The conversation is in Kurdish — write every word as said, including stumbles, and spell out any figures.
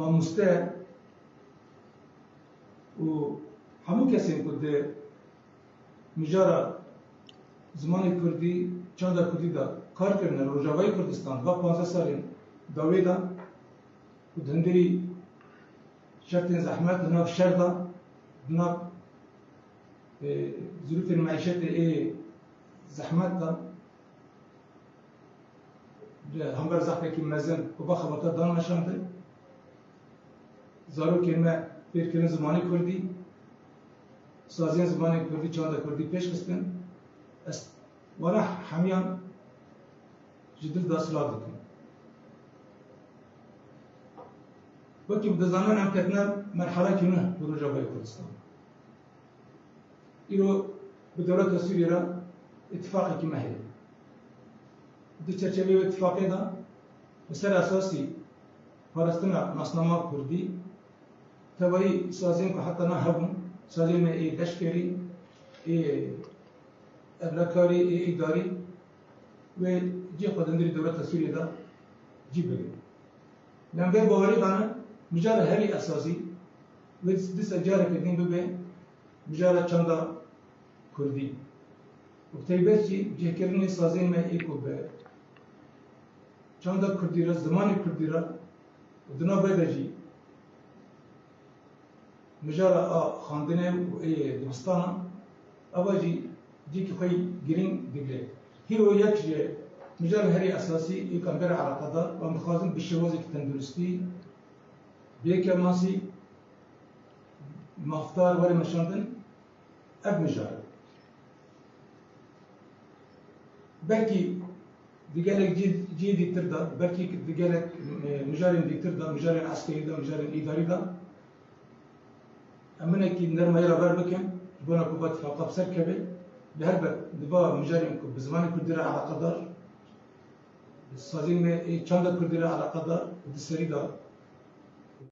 Mamoste û hemû kesên ku di mijara zimanê kurdî, çanda kurdî de kar kirine li Rojavayê Kurdistan va panzdeh salên dawê de û di hundirî şertên zehmet, di nav şer de, di nav, e, zirûfên meîşetê ê zehmet de, li hember zehfekî mezin ku va xebata dan meşandin. Zarokên me fêr kirin zimanê kurdî, saziyên zimanê kurdî, çanda kurdî pêş xistin. Ez wana hemiyan ji dil de silav dikim. Wekî dizanin em ketine merhelekî nû li Rojavayê Kurdistan. Îro bi dewleta Sûriyê re îtifaqekî me heye. Di çerçeveyê wê îtifaqê de li ser esasî parastina nasnama kurdî, tevayî saziyên ku heta niha hebûn, saziyên me ê leşkerî, ê evlekarî, ê îdarî, wê cihê xwe di hundirî dewleta Sûriyê de cî bigire. Lê em vê bawerî dane, mijara herî esasî wê dîsa careke din bibe mijara çanda kurdî. Û bi taybet jî cihkirinê saziyên me ê ku bi çanda kurdî re, zimanê kurdî re û di nav vê de jî mijara a xwendinê û ê dibistana, eva jî cihekî xwe yî girîng digire. Hîro yek ji mijarên herî esasî ê ku em vê re eleqedar, em dixwazin bi şêwazekî tenduristî, bêkemasî, mafdar were meşandin, ev mijar e. Belkî di gelek cî-, cihê dîtir de, belkî di gelek, e, mijarên dîtir de, mijarên eskerî de, mijarên îdarî de, em hinekî nermayî re ber bikin, ji bona ku va îtifaqa bi ser keve, lê helbet di va mijarên ku bi zimanê kurdî re eleqedar, bi saziyên me ê çanda kurdî re eleqedar û di serî de